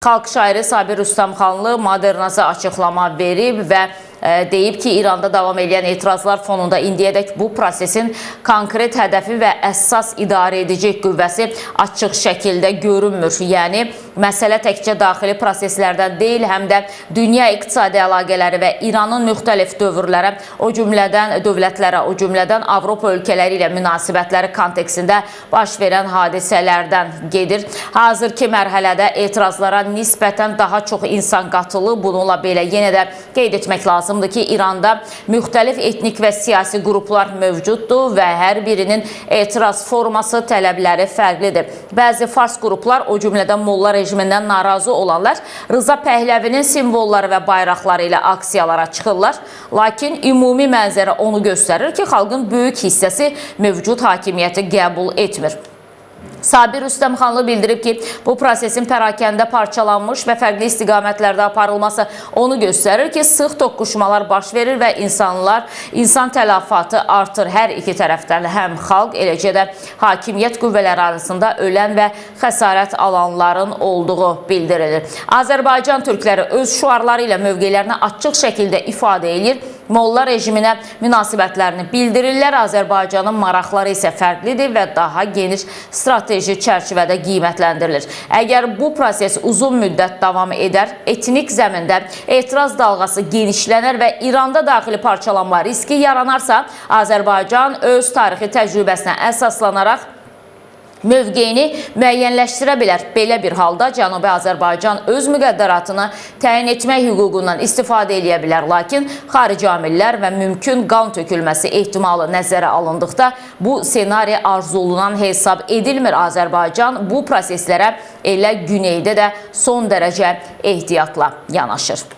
Xalq şairi Sabir Rüstəmxanlı Modernaza açıqlama verib və deyib ki, İranda davam edən etirazlar fonunda indiyədək bu prosesin konkret hədəfi və əsas idarə edici qüvvəsi açıq şəkildə görünmür. Yəni məsələ təkcə daxili proseslərdən deyil, həm də dünya iqtisadi əlaqələri və İranın müxtəlif dövrlərə, o cümlədən dövlətlərə, o cümlədən Avropa ölkələri ilə münasibətləri kontekstində baş verən hadisələrdən gedir. Hazırki mərhələdə etirazlara nisbətən daha çox insan qatılıb. Bununla belə yenə də qeyd etmək lazımdır ki, İranda müxtəlif etnik və siyasi qruplar mövcuddur və hər birinin etiraz forması, tələbləri fərqlidir. Bəzi fars qruplar, o cümlədən Molla rejimindən narazı olanlar Rıza Pəhləvinin simvolları və bayraqları ilə aksiyalara çıxırlar. Lakin ümumi mənzərə onu göstərir ki, xalqın böyük hissəsi mövcud hakimiyyəti qəbul etmir. Sabir Rüstəmxanlı bildirib ki, bu prosesin pərakəndə parçalanmış və fərqli istiqamətlərdə aparılması onu göstərir ki, sıx toqquşmalar baş verir və insan tələfatı artır hər iki tərəfdən, həm xalq, eləcə də hakimiyyət qüvvələri arasında ölən və xəsarət alanların olduğu bildirilir. Azərbaycan türkləri öz şüarları ilə mövqelərini açıq şəkildə ifadə edir. Molla rejiminə münasibətlərini bildirirlər. Azərbaycanın maraqları isə fərqlidir və daha geniş strateji çərçivədə qiymətləndirilir. Əgər bu proses uzun müddət davam edər, etnik zəmində etiraz dalğası genişlənər və İranda daxili parçalanma riski yaranarsa, Azərbaycan öz tarixi təcrübəsinə əsaslanaraq mövqeyini müəyyənləşdirə bilər. Belə bir halda Cənubi Azərbaycan öz müqəddəratını təyin etmək hüququndan istifadə eləyə bilər. Lakin xarici amillər və mümkün qan tökülməsi ehtimalı nəzərə alındıqda bu senari arzulunan hesab edilmir. Azərbaycan bu proseslərə elə güneydə də son dərəcə ehtiyatla yanaşır.